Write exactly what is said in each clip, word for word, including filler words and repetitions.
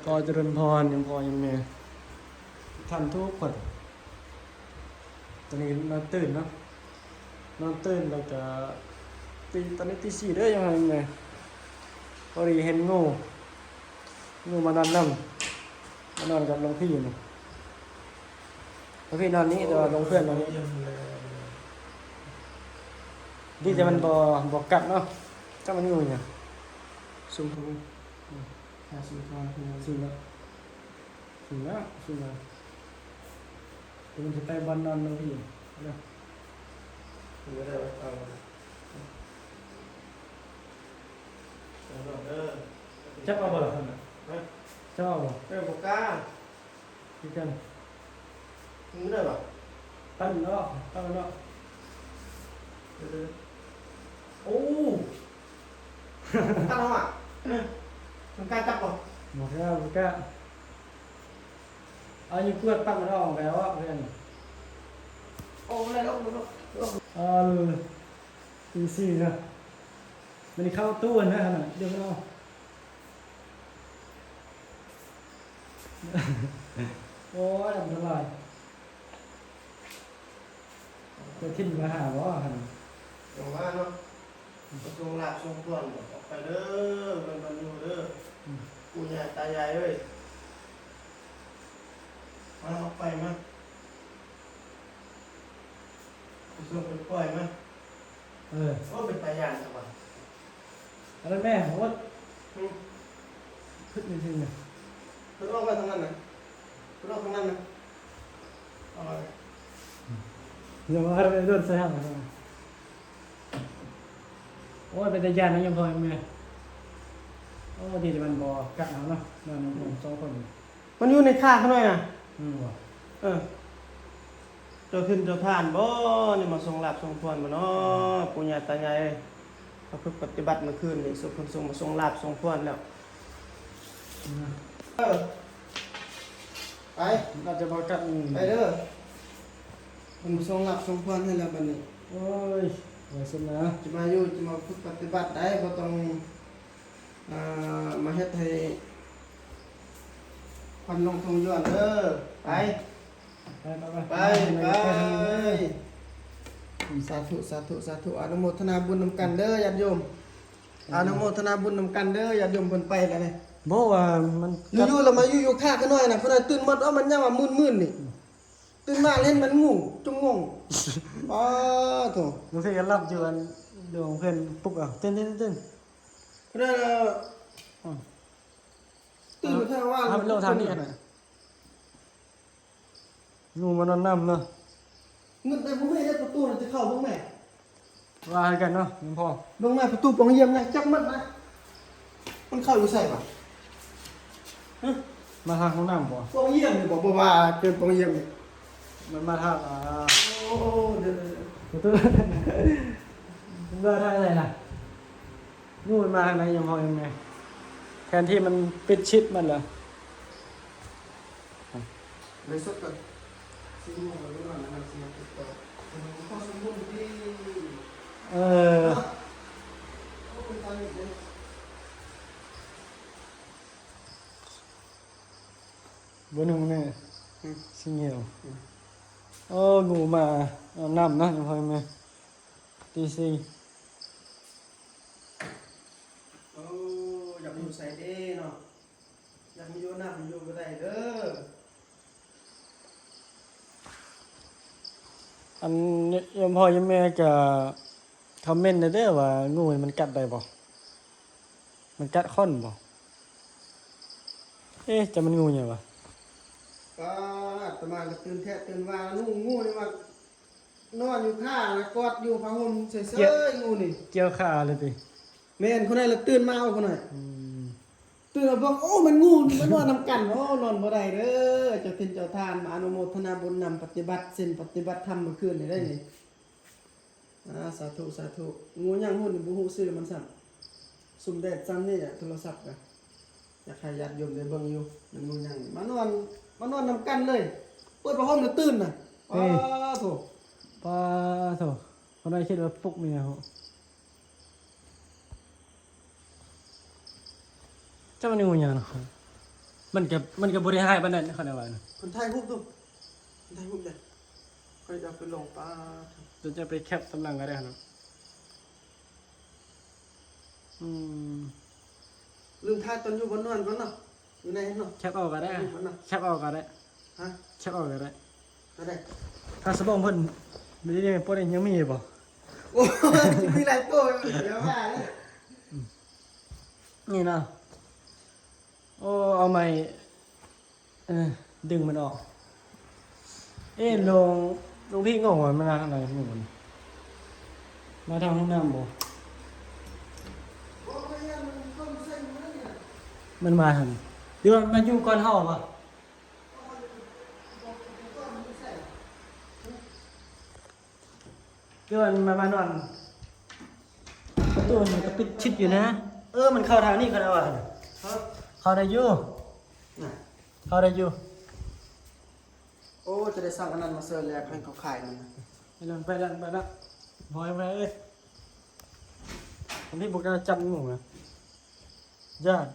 ขอเจริญพร โยมพ่อโยมแม่ ท่านทุกคน ตอนนี้นอนตื่นเนาะ นอนตื่นแล้วก็ ตี ตอนนี้ตีสี่เด้อ โยมพ่อโยมแม่ พอดีเห็นงู งูมานอนนำ มานอนกับหลวงพี่อยู่นี่ หลวงพี่นอนนี้ แต่ว่าหลวงเพื่อนนอนนี้ ดีแต่มันบ่ บ่กัดเนาะ ถ้ามันงูเนี่ย สูงเท่าไหร่ ห้าสิบกว่า สูงแล้ว สูงแล้ว สูงแล้ว เดี๋ยวมันจะไปบ้านนอนหลวงพี่เนาะ ไม่ได้ไว้เอา จับเอาบ่ล่ะ ฮะ จับเอาบ่ เออ บ่กล้า คือกัน มึงได้ปะ ตั้งเนาะ ตั้งเนาะ เดี๋ยวๆ โอ้ ตั้งแล้วอ่ะ เออ มึงกล้าจับปะ บอกแล้ว บ่กล้า เอาอยู่เพื่อตั้งมันออกแล้วอะเพื่อน โอ้ ไม่ได้แล้ว ไม่ได้แล้ว เออ ตีสี่นะ มันเข้าตู้นะขนาดเดี๋ยวมันเอา โอ้ย อันตราย จะทิ้งมาหาบ่ขนาด อย่างว่าเนาะ กระทรวงลาบทรงพรออกไปเด้อ เพิ่นบ่อยู่เด้อ อืม ปู่ย่าตายายเอ้ย มาออกไปมา กระทรวงไปปล่อยมา เออ โอ้ เป็นตาย่านจังวะ อะไรแม่ โอ้ อืม ขึ้นจริงๆเนี่ย เพิ่นออกไปทางนั้นน่ะ เพิ่นออกทางนั้นน่ะ เอาไป อย่าว่าไปโดนใส่ห้างนะ โอ้ย เป็นตาย่านนะโยมพ่อโยมแม่ โอ้ ดีแต่มันบ่กัดเอาเนาะ นอนนำกันสองคน มันอยู่ในคาข้างในน่ะ อืม บ่ เออ เจ้าถิ่นเจ้าทานบ่ นี่มาทรงลาบทรงพรบ่เนาะ ปู่ย่าตายายเอ้ย เขาฝึกปฏิบัติเมื่อคืนนี่ สุขเพิ่นทรงมาทรงลาบทรงพรแล้ว อืม เออ ไป น่าจะบ่กัด อืม ไปเด้อ เพิ่นมาทรงลาบทรงพรให้แล้วบัดนี้ โอ้ย ว่าซั่นนะ จะมาอยู่ จะมาฝึกปฏิบัติได้ บ่ต้อง อ่า มาเฮ็ดให้ควันลงทงย้อนเด้อ ไป ไป ไป ไป ไป ไป ไป สาธุ สาธุ สาธุ อนุโมทนาบุญนำกันเด้อ ญาติโยม อนุโมทนาบุญนำกันเด้อ ญาติโยมเพิ่นไปแล้วนี่ บ่ว่ามัน อยู่ๆ แล้วมาอยู่ๆ ข้าขน้อยน่ะ ขน้อยตื่นหมด เอ้า มันยังว่ามื่นๆ นี่ ตื่นมาเห็นมันงู จุ่มงง อ้าโถ บางทีก็หลับอยู่ อันดวงเพื่อนปลุกเอา ตื่นๆๆๆ ขน้อยน่ะ อืม ตื่นมาแท้ว่า เอาไปโลดทางนี้ขนาด งูมานอนนำเนาะ เงินได้บ่แม่ ได้ประตูน่ะจะเข้าบ่แม่ ว่าคือกันเนาะหลวงพ่อ เบิ่งแม่ประตูปองเยี่ยมนะ จักมันนะ มันเข้าอยู่ไสวะ ฮะ มาทางห้องน้ำบ่ ปองเยี่ยมนี่บ่ บ่ว่าเป็นปองเยี่ยมนี่ มันมาทาง อ่า โอ้ เดี๋ยวๆๆ ประตู มันมาทางไหนล่ะ งูมันมาทางไหนยังพอยังไง แทนที่มันปิดชิดมันเหรอ เลยสดก่อน ซื้อหมูมาด้วยก่อนนะ มันสิมาติดต่อ มันก็สมบูรณ์ดี เออ โอ้ เป็นตาหนิบเลย บ่นึ่งแน่ อืม สิเหี่ยว อืม โอ้ งูมาอาบน้ำนะยังพอยังไง ตีสี่ โอ้ อยากอยู่ไสเด้เนาะ อยากมาอยู่น้ำอยู่บ่ได้เด้อ อันยมพ่อยมแม่ก็คอมเมนต์ได้เด้อว่างูมันกัดได้บ่ มันกัดคนบ่ เอ๊ะ จะมันงูหยังวะ ก็อาตมาก็ตื่นแท้ตื่นว่า งู งูนี่ว่า นอนอยู่ข้างแล้วกอดอยู่ผ้าห่มเฉยๆ เกี่ยว งูนี่ เกี่ยวขาเลยติ แม่น คนนั้นละตื่นมาเอาคนนั้น อืม ตื่นมาบอก โอ้ มันงู มันนอนนำกัน โอ้ นอนบ่ได้เด้อ เจ้าถิ่นเจ้าทาน มาอนุโมทนาบุญนำ ปฏิบัติศีลปฏิบัติธรรมเมื่อคืนนี่ได้นี่ อ่า สาธุ สาธุ งูยังหุ่นนี่บ่ฮู้ชื่อมันซ้ำ ซุ่มแดดซ้ำนี่อะ โทรศัพท์กะ อยากให้ญาติโยมได้เบิ่งอยู่ มันงูยัง มานอน มานอนนำกันเลย เปิดผ้าห่มแล้วตื่นน่ะ เอ้ย ป้าโถ ป้าโถ คนได้คิดว่าปลุกเมียเหรอ เจ้ามันงูยังเนาะ มันก็ มันก็บ่ได้หายปานนั้น เขาได้ว่านะ เพิ่นถ่ายรูปดู เพิ่นถ่ายรูปเด้อ เพิ่นจะเอาไปลง ป้าด เดี๋ยวจะไปแคปตำหลังก็ได้ครับ อืม ลืมถ่ายตอนอยู่บนนอนก่อนเนาะ อยู่ในเนาะ แคปเอาก็ได้ อยู่บนเนาะ แคปเอาก็ได้ ฮะ แคปเอาก็ได้ ก็ได้ ถ้าสะบงเพิ่น มีนี่ พวกนี้ยังมีอยู่บ่ โอ้ย มีหลายตัว เดี๋ยวว่าเลย นี่เนาะ โอ้ เอาไม้ เออ ดึงมันออก เอ๊ะ หลวง หลวงพี่งงว่ามันมาทางไหนหมู่นี่ มาทางห้องน้ำบ่ มันมาทางนี้ หรือว่ามันมาอยู่ก่อนเฮาปะ เดี๋ยวมันมานอน ประตูมันก็ปิดชิดอยู่นะ เออ มันเข้าทางนี้ก็ได้ว่ะ ฮะ เข้าได้อยู่ น่ะ เข้าได้อยู่ โอ้ จะได้สั่งอันนั้นมาเสิร์ฟแลกให้เขาขายมันนะ ไปแล้ว ไปแล้ว ไปแล้ว บอยไปเอ้ย อันนี้บอกจะจับหมูนะ ย่าน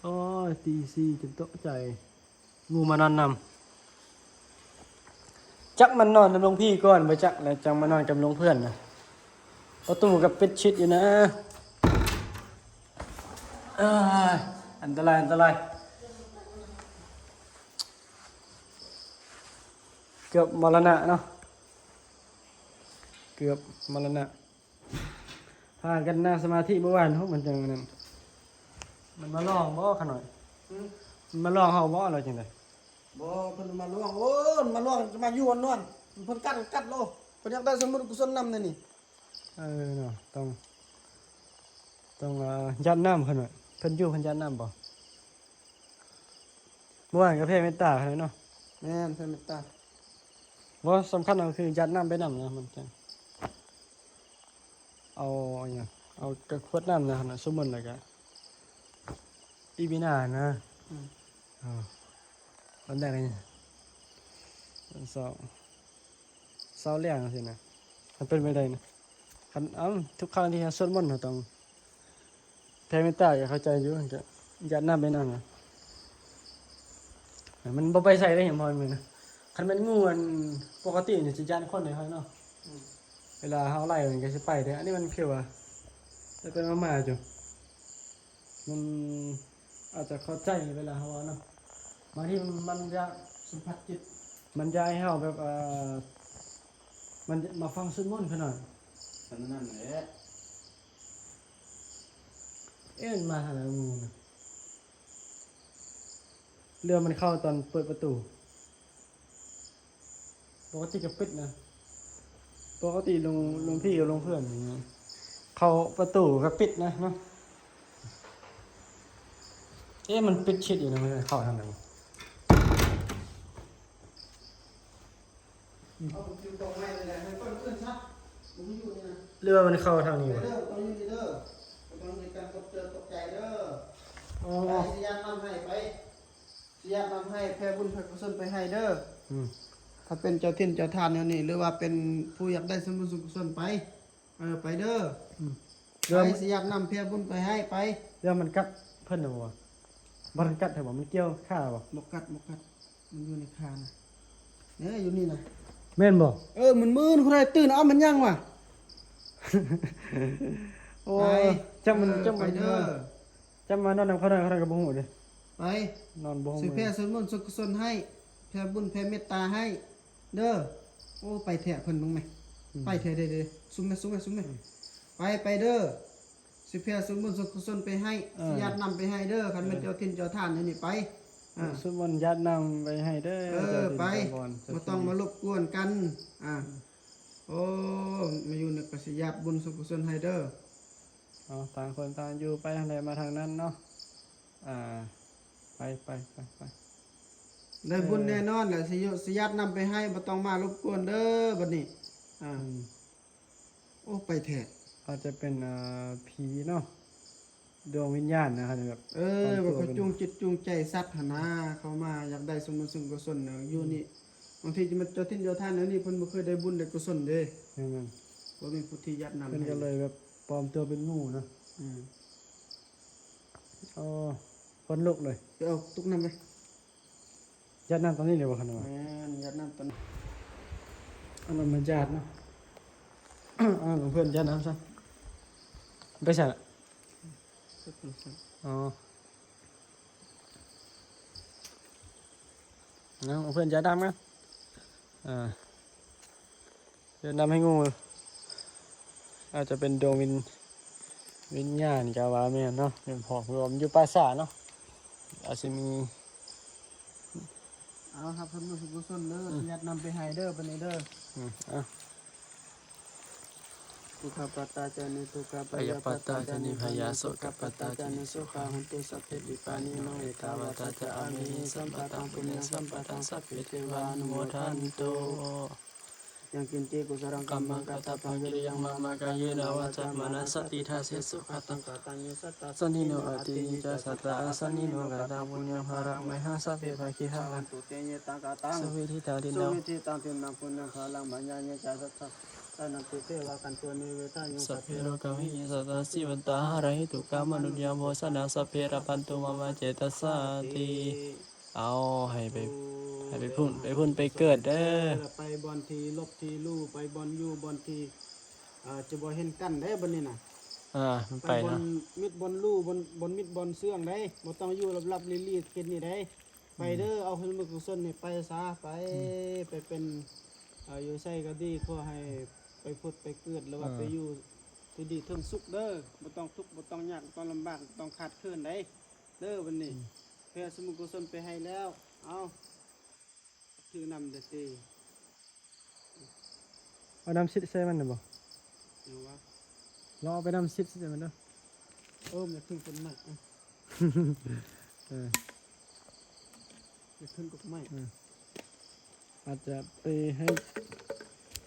โอ้ย ตีสี่จนตกใจ หมู่มานอนนำ จักมันนอนนำหลวงพี่ก่อน บ่จักแล้วจังมานอนกับหลวงเพื่อนนะ ประตูก็ปิดชิดอยู่นะ เอ้ย อันตราย อันตราย เกือบมรณะเนาะ เกือบมรณะ พากันนั่งสมาธิเมื่อวาน โห มันจังนั้น มันมาลองบ่ขะน้อย อืม มันมาลองเฮาบ่ หรือจังใด บ่ เพิ่นมาลอง โอ้ มันมาลอง จะมาอยู่นอน เพิ่นกัด กัดโล เพิ่นอยากได้ส่วนบุญกุศลนำนี่นี่ เออเนาะ ต้อง ต้อง เอ่อ หยาดน้ำขะน้อย เพิ่นอยู่เพิ่นหยาดน้ำบ่ เมื่อวานก็แผ่เมตตาขะน้อยเนาะ แม่น แผ่เมตตา บ่ สำคัญก็คือหยาดน้ำไปนำนะ มันจัง เอาอิหยัง เอากระขวดน้ำนะ สวดมนต์แล้วก็ อีพีหน้านะ อืม อ่า วันแรกนี่ วันเสาร์ เสาร์แรกจังซี้นะ มันเป็นไปได้นะ คัน เอ้า ทุกครั้งที่เราสวดมนต์เราต้อง แผ่เมตตาก็เข้าใจอยู่ ก็หยาดน้ำไปนำนะ มันบ่ไปไสได้ เห็นบ่ มันนะ คันแม่นงูอันปกตินี่สิย่านคนเด้ เนาะ อืม เวลาเฮาไล่มันก็สิไปเด้ อันนี้มันคือว่า จะเป็นมาๆอยู่ มันอาจจะเข้าใจเวลาเฮาเว้าเนาะ บางทีมันจะ สัมผัสจิต มันจะให้เฮาแบบ เอ่อ มันจะมาฟังสวดมนต์ขะน้อย อันนั้นแหละ เอ๊ะ มันมาทางไหนงูน่ะ เรือมันเข้าตอนเปิดประตู ปกติก็ปิดนะ ปกติหลวง หลวงพี่กับหลวงเพื่อนอย่างเงี้ย เข้าประตูก็ปิดนะเนาะ เอ๊ะ มันปิดชิดอยู่นะ มันเข้าทางไหน เอาผมอยู่ตรงไม้เลยนะ ให้คนอื่นซะ ผมอยู่นี่นะ หรือว่ามันเข้าทางนี้วะ เด้อ ต้องอยู่นี่เด้อ ต้องมีการตกใจ ตกใจเด้อ อ๋อ ไปสิหยาดน้ำให้ไป สิหยาดน้ำให้ แผ่บุญแผ่กุศลไปให้เด้อ อืม ถ้าเป็นเจ้าถิ่นเจ้าทานแนวนี้ หรือว่าเป็นผู้อยากได้ส่วนบุญส่วนกุศลไป เออ ไปเด้อ อืม ไป เรื่อง สิหยาดน้ำแผ่บุญไปให้ ไป เรื่องมันกัดเพิ่นน่ะบ่วะ บ่ทันกัดเถอะบ่ มันเกี่ยวขาบ่ บ่กัด บ่กัด มันอยู่ในขานะ เนี่ย อยู่นี่นะ แม่นบ่ เออ มันมื่น คนใดตื่น เอ้า มันยังวะ โอ้ ไป จำมัน เออ จำมัน ไปเด้อ จำมานอนนำเขาได้ เขาได้ก็บ่ฮู้เด้ ไป นอนบ่ฮู้ สิแผ่ส่วนบุญส่วนกุศลให้ แผ่บุญแผ่เมตตาให้ เด้อ โอ้ ไปแท้เพิ่น เบิ่งแหม อืม ไปแท้เด้อ เด้อ ซุ่มแหม ซุ่มแหม ซุ่มแหม อืม ไป ไปเด้อ สิแผ่ส่วนบุญส่วนกุศลไปให้ เออ สิหยาดน้ำไปให้เด้อ คันแม่น เออ เจ้าถิ่นเจ้าทานอยู่นี่ไป อ่า สวดมนต์หยาดน้ำไปให้เด้อ เออ เจ้าถิ่น ไป เจ้าบอน บ่ต้องมารบกวนกัน อ่า โอ้ มาอยู่นี่ก็สิหยาดบุญส่วนกุศลให้เด้อ เอา ต่างคนต่างอยู่ ไปทางใดมาทางนั้นเนาะ อ่า ไป ไป ไป ไป ได้บุญ เออ แน่นอนแหละ สิโย สิหยาดน้ำไปให้ บ่ต้องมารบกวนเด้อ บัดนี้ อ่า อืม โอ้ ไปแท้ อาจจะเป็น อ่า ผีเนาะ ดวงวิญญาณนะครับ แบบ เออ บางตัว ว่าเขา เป็น จูงจิตจูงใจสัตว์หั่นนะ เขามาอยากได้ส่วนบุญส่วนกุศลเนาะ อยู่นี่ บางทีจะมาเจ้าถิ่นเจ้าทานอันนี้เพิ่นบ่เคยได้บุญได้กุศลเด้ แม่นๆ บ่มีผู้ที่หยาดน้ำ เพิ่น ให้ ก็เลยแบบปลอมตัวเป็นงูนะ อืม อ๋อ ขนลุกเลย ไปเอาตุ๊กน้ำไป หยาดน้ำตอนนี้เลยบ่คันว่า แม่น หยาดน้ำตอนนี้ เอาน้ำมาหยาดเนาะ เอาน้ำเพิ่นหยาดน้ำซะ ไปใส่ละ อ๋อ เอาเพิ่นหยาดน้ำกัน อ่า หยาดน้ำให้งู อาจจะเป็นดวงวิญ- วิญญาณก็ว่าแม่นเนาะ แม่นพอกรวมอยู่ป่าช้าเนาะ อาจสิมี เอาครับ เพิ่นบุญกุศลเด้อ อืม หยาดน้ำไปให้เด้อ บัดนี้เด้อ อืม อ่ะ ทุกขปาตาจานิทุกขา ภยปาตาจานิภยา โศกปาตาจานิโศกา โหนตุสัพเพปิปานิโน เอตาวาตาจะอาเมหิสัมปะตัง ปุญญสัมปะตัง สัพเพเทวานุโมทันตุ ยังกินจิกุสลังกัมมัง กัตตาปังกิริยัง มามากายเยนะวาจามะนะสะติทาเสสุขะตัง กาตังเยสัตตา สันนิโนอาติ จะสัตตาอาสันนิโน กาตังปุญญาภารัง มหัง สัพเพภาคิหาวันตุเตเยตัง กาตัง สุวิธิตาติโน สุวิธิตังตินัง ปุญญาภารัง มายาเยจะสัตตา สานันติเทวากันโตนิเวทายุง สัพเพโรคาวิหิงสาตา สีวันตาหาราหิตุกามนุญญาโวสนา สัพเพระพันตุมะมาเจตสาติ เอาให้ไป ให้ไปพุ่น ไปพุ่นไปเกิดเด้อ ไปบ่อนที่หลบที่ลู่ ไปบ่อนอยู่บ่อนที่ เอ่อ จะบ่เห็นกันได้บัดนี้น่ะ อ่า มันไป ไปบ่อน เนาะ มิดบ่อนลู่ บ่อน บ่อนมิดบ่อนเสื่องได้ บ่ต้องอยู่ลับๆ ลีๆ เฮ็ดนี่ได้ ไปเด้อ เอาบุญกุศลนี่ไปซะ ไป อืม ไปเป็น เอ่อ อยู่ไสก็ดี ขอให้ไปผุดไปเกิด หรือว่า อ่า ไปอยู่ที่ดีเทิงสุขเด้อ บ่ต้องทุกข์ บ่ต้องยาก บ่ต้องลำบาก บ่ต้องขาดเขินได้ เด้อ บัดนี้ อืม เพิ่นเอาบุญกุศลไปให้แล้ว เอา ถือนำเด้อติ เอาน้ำซิดใส่มันน่ะบ่ เอาวะ ลองเอาไปน้ำซิดใส่มันเด้อ เออ มันถึงต้นไม้ อ่ะ เออ มันถึงกกไม้ อืม อาจจะไปให้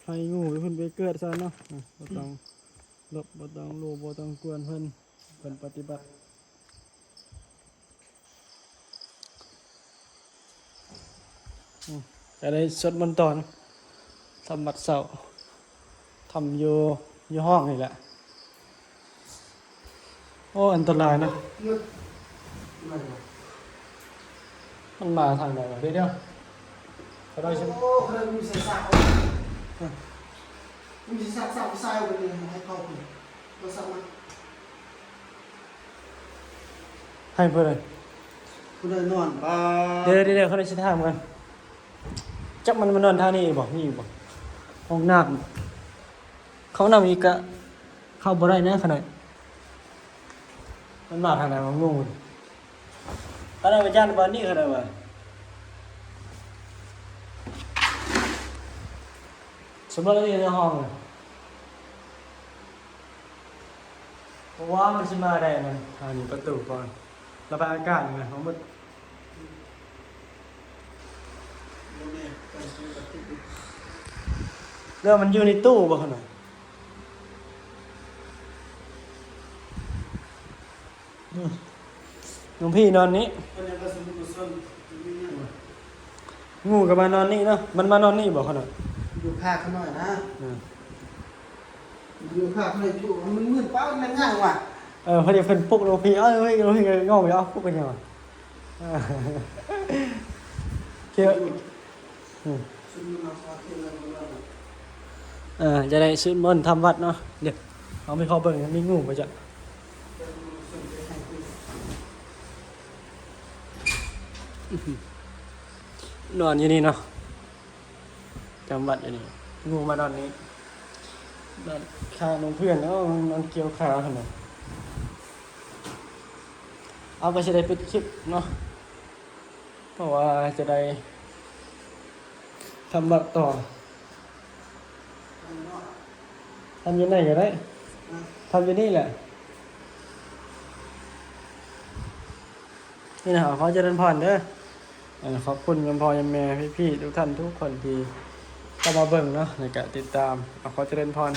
ให้งูไปพุ่นไปเกิดซะเนาะ อ่ะ บ่ต้องหลบ บ่ต้องลู่ บ่ต้องกวนเพิ่น เพิ่นปฏิบัติ อืม จะได้สวดมนต์ต่อนะ ทำวัดเช้า ทำอยู่ อยู่ห้องนี่แหละ โอ้ อันตรายนะ มันมาทางไหนวะ เดี๋ยวๆ เขาได้ใช่ไหม โอ้ เขาได้มีเศษซาก มีเศษซาก ซากผู้ชายคนหนึ่งให้เข้าไป โทรศัพท์มา ให้เพิ่นเลย ผู้ใดนอนบ้า เดี๋ยวๆๆ เขาได้สิถามกัน จักมันมานอนท่านี้บ่ มีอยู่บ่ ห้องน้ำ เข้าน้ำอีกก็เข้าบ่ได้นะขนาด มันมาทางไหนวะ งง ขนาดว่าย่านบ้านนี้ขนาดว่า สมมุติเราอยู่ในห้องน่ะ เพราะว่ามันสิมาได้นั่น อันนี้ประตูก่อน ระบายอากาศนี่นะ ทั้งหมด เรื่องมันอยู่ในตู้บ่ขนาด อืม หลวงพี่นอนนี้ เพิ่นยังประชุมกุศล งูก็มานอนนี่เนาะ มันมานอนนี่บ่ขนาด อยู่ข้างเขาหน่อยนะ อืม อยู่ข้างเขาหน่อย อยู่ มันมืดป๊าด มันง่ายว่ะ เออ พอดีเพิ่นปลุกหลวงพี่ เอ้ย เอ้ย หลวงพี่ก็งงอยู่ เอ้า ปลุกกันยังวะ เออ เขียว อืม เออ จะได้สวดมนต์ทำวัดเนาะ เดี๋ยว เอาไปขอเบิ่ง มีงูบ่จ๊ะ นอนอยู่นี่เนาะ จำวัดอยู่นี่ งูมานอนนี้ นอนข้างน้องเพื่อนเนาะ นอนเกี่ยวขาขนาด เอา ก็สิได้ปิดคลิปเนาะ เพราะว่าจะได้ทำวัดต่อ ทำอยู่ไหนก็ได้ ทำอยู่นี่แหละ นี่นะ ขอเจริญพรเด้อ เอ่อ ขอบคุณยมพ่อยมแม่พี่ๆทุกท่านทุกคนที่เข้ามาเบิ่งเนาะ แล้วก็ติดตาม เอา ขอเจริญพร